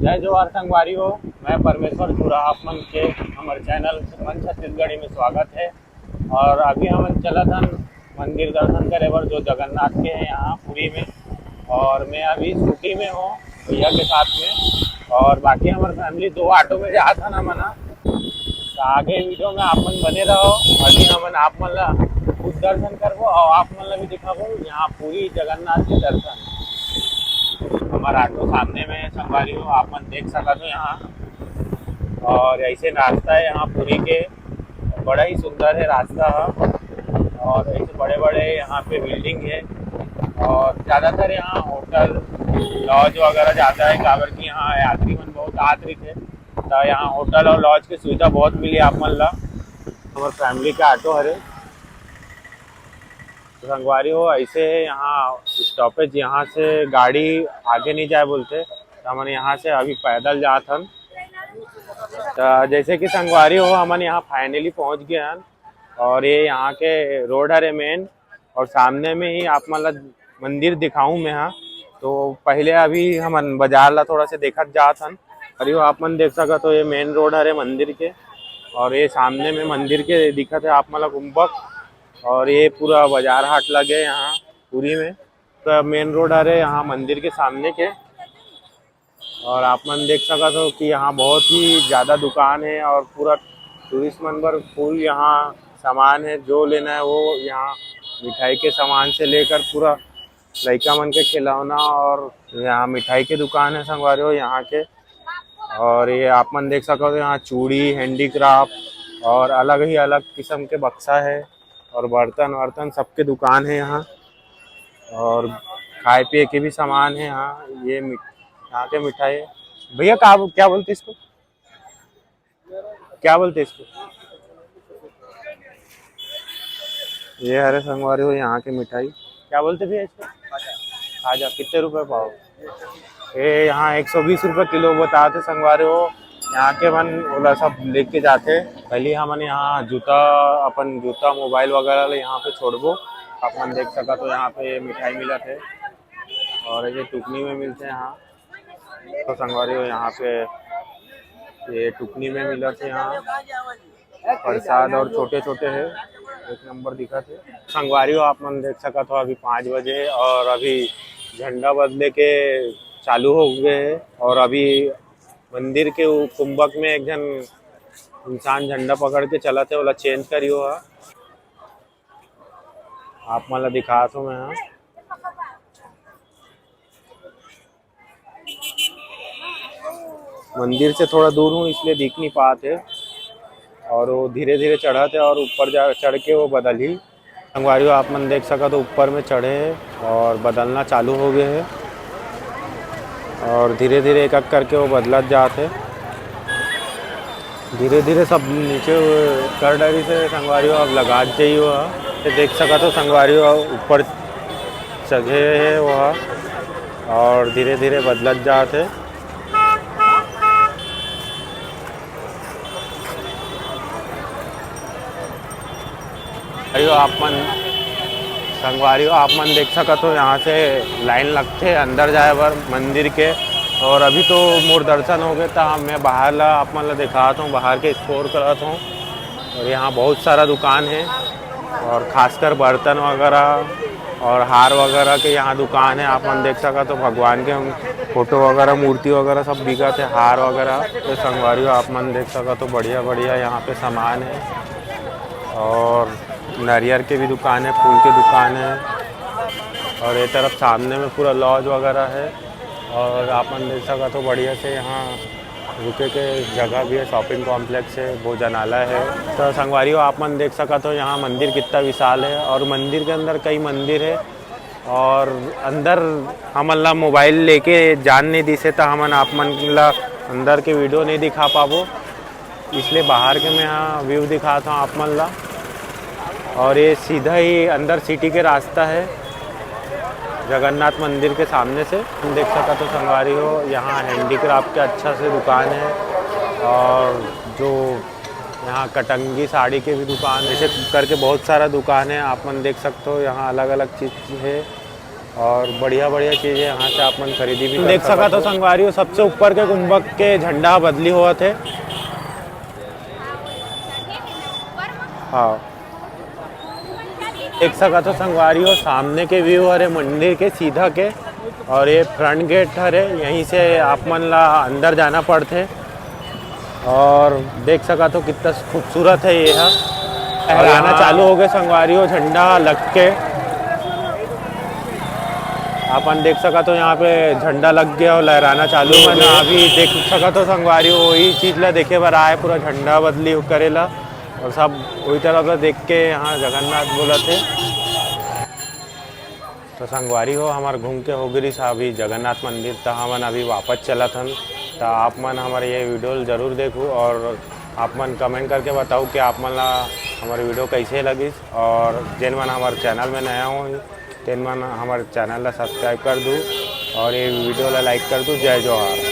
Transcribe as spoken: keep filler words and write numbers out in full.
जय जोहार संगवारी हो, मैं परमेश्वर झुरा, आप मन के हमर चैनल मन छत्तीसगढ़ी में स्वागत है। और अभी हमन चलत हन मंदिर दर्शन करे बर, जो जगन्नाथ के है यहाँ पुरी में। और मैं अभी स्कूटी में हूँ भैया के साथ में, और बाकी हमर फैमिली दो ऑटो में जात हन हमन ह। तो आगे वीडियो में आप मन बने रहो। अभी हमन आप मन ला खुद दर्शन करबो और आप मन ला भी दिखाबो यहाँ पुरी जगन्नाथ के दर्शन। हमारा ऑटो सामने में है संगवारी हो, आप मन देख सकत हो यहाँ। और ऐसे रास्ता है यहाँ पुरी के, बड़ा ही सुंदर है रास्ता ह। और ऐसे बड़े बड़े यहाँ पे बिल्डिंग है, और ज़्यादातर यहाँ होटल, लॉज वगैरह ज़्यादा है, काबर कि यहाँ यात्री मन बहुत आत रहिथे। तो यहाँ होटल और लॉज की सुविधा बहुत मिली आप मन ला। हमारे फैमिली का ऑटो हरे। तो संगवारी हो, ऐसे है यहाँ स्टॉपेज, यहाँ से गाड़ी आगे नहीं जाए बोलते, तो हमन यहाँ से अभी पैदल जात हन। तो जैसे कि संगवारी हो, हमन यहाँ फाइनली पहुँच गए हन, और ये यहाँ के रोड हरे मेन, और सामने में ही आप मन ला मंदिर दिखाऊं मैं। हाँ, तो पहले अभी हमन बाजार ला थोड़ा से देखत जात हन। अरे, आप मन देख सकत हो, ये मेन रोड हरे मंदिर के, और ये सामने में मंदिर के दिखत है आप मन ला गुम्बद, और ये पूरा बाजार हाट लगे यहाँ पुरी में। तो मेन रोड हरे यहाँ मंदिर के सामने के, और आप मन देख सकत हो कि यहाँ बहुत ही ज़्यादा दुकान है और पूरा टूरिस्ट मन बर फुल यहाँ सामान है, जो लेना है वो यहाँ, मिठाई के सामान से लेकर पूरा लइका मन के खिलौना, और यहाँ मिठाई के दुकान है संगवारी हो यहाँ के। और ये आप मन देख सकत हो यहाँ चूड़ी, हैंडीक्राफ्ट और अलग ही अलग किस्म के बक्सा है, और बर्तन वर्तन सबके दुकान है यहाँ, और खाए पिए के भी सामान है यहाँ। ये मिठ-, यहाँ के मिठाई, भैया का, क्या बोलते इसको, क्या बोलते इसको? ये हरे संगवारी हो यहाँ के मिठाई, क्या बोलते भैया इसको? खाजा। कितने रुपए पाव? ये यहाँ एक सौ बीस रुपए किलो बताते संगवारी हो। यहाँ के मन ओला सब लेके जाते। पहले हमन यहाँ जूता, अपन जूता, मोबाइल वगैरह ले यहाँ पे छोड़बो। आप मन देख सकत हो यहाँ पे मिठाई मिलत है, और ये टुकनी में मिलते हैं यहाँ। तो संगवारी हो यहाँ पे ये टुकनी में मिलत है यहाँ प्रसाद, और छोटे छोटे है, एक नंबर दिखत है। संगवारी हो आप मन देख सकत हो अभी पाँच बजे है, और अभी झंडा बदले के चालू हो गए है, और अभी मंदिर के उ-, कुंभक में एक झन इंसान झंडा पकड़ के चलत है, ओला चेंज करियो हा। आप मन ला दिखात हो मैं हा। मंदिर से थोड़ा दूर हूँ, इसलिए दिख नहीं पात है, और वो धीरे धीरे चढ़त है और ऊपर जा, चढ़ के वो बदलही। संगवारी हो, आप मन देख सकत हो, ऊपर में चढ़े हे और बदलना चालू हो गए हे, और धीरे धीरे एक एक करके वो बदलत जात हे। धीरे धीरे सब नीचे कर डरी से संगवारी हो, अब लगात जाई हो। ये देख सकत हो संगवारी हो, ऊपर चघे हे वो, और धीरे धीरे बदलत जात हे। अरे आप मन, संगवारी हो, आप मन देख सकत हो, यहाँ से लाइन लगथे अंदर जाए बर मंदिर के। और अभी तो मोर दर्शन हो गए, तो मैं बाहर ला, आप मन ला दिखात हूँ, बाहर के एक्सप्लोर करत हूँ। और यहाँ बहुत सारा दुकान है, और खासकर बर्तन वगैरह और हार वगैरह के यहाँ दुकान है। आप मन देख सकत हो, भगवान के हम फोटो वगैरह, मूर्ति वगैरह सब बिकत है, हार वगैरह। तो संगवारी हो, आप मन देख सकत हो, बढ़िया बढ़िया यहाँ पे सामान है, और नारियल के भी दुकान है, फूल के दुकान है, और ये तरफ सामने में पूरा लॉज वगैरह है। और आप मन देख सकत हो, बढ़िया से यहाँ रुके के जगह भी है, शॉपिंग कॉम्प्लेक्स है, भोजनालय है। तो संगवारी हो, आप मन देख सकत हो, यहाँ मंदिर कितना विशाल है, और मंदिर के अंदर कई मंदिर है, और अंदर हमन ला मोबाइल लेके जान नहीं दिसे, तो हमन आप मन ला अंदर के वीडियो नहीं दिखा पाबो, इसलिए बाहर के मैं यहाँ व्यू दिखात हूँ आप मन ला। और ये सीधा ही अंदर सिटी के रास्ता है जगन्नाथ मंदिर के सामने से। तुम देख सकत हो संगवारी हो, यहाँ हैंडीक्राफ्ट के अच्छा से दुकान है, और जो यहाँ कटंगी साड़ी के भी दुकान, ऐसे करके बहुत सारा दुकान है, आप मन देख सकते हो। यहाँ अलग अलग चीज़ है, और बढ़िया बढ़िया चीजें यहाँ से आप मन खरीदी भी कर सकत हो। संगवारी हो, सबसे ऊपर के गुंबद के झंडा बदली होवत हे। हाँ, देख सकत हो संगवारी हो, सामने के व्यू हरे मंदिर के सीधा के, और ये फ्रंट गेट हरे, यहीं से आप मन ला अंदर जाना पड़थे। और देख सकत हो कितना खूबसूरत है ये ह। लहराना चालू हो गए संगवारी हो, झंडा लग के। अपन देख सकत हो यहाँ पे झंडा लग गया और लहराना चालू हो गया। अभी देख सकत हो संगवारी हो, वही चीज ला देखे बर आए, पूरा झंडा बदली करेला। और सब वही तरफ ला देख के यहाँ जगन्नाथ बोलत हे। तो संगवारी हो, हमार घूम के हो गिस अभी जगन्नाथ मंदिर, त हमन अभी वापस चलत हन। त आप मन हमारे ये वीडियो ल जरूर देखू और आप मन कमेंट करके बताओ कि आप मन ला हमारे वीडियो कैसे लगिस, और जेन मन हमारे चैनल में नया हो, तेन मन हमारे चैनल ला सब्सक्राइब कर दू और ये वीडियो ला लाइक कर दू। जय जोहार।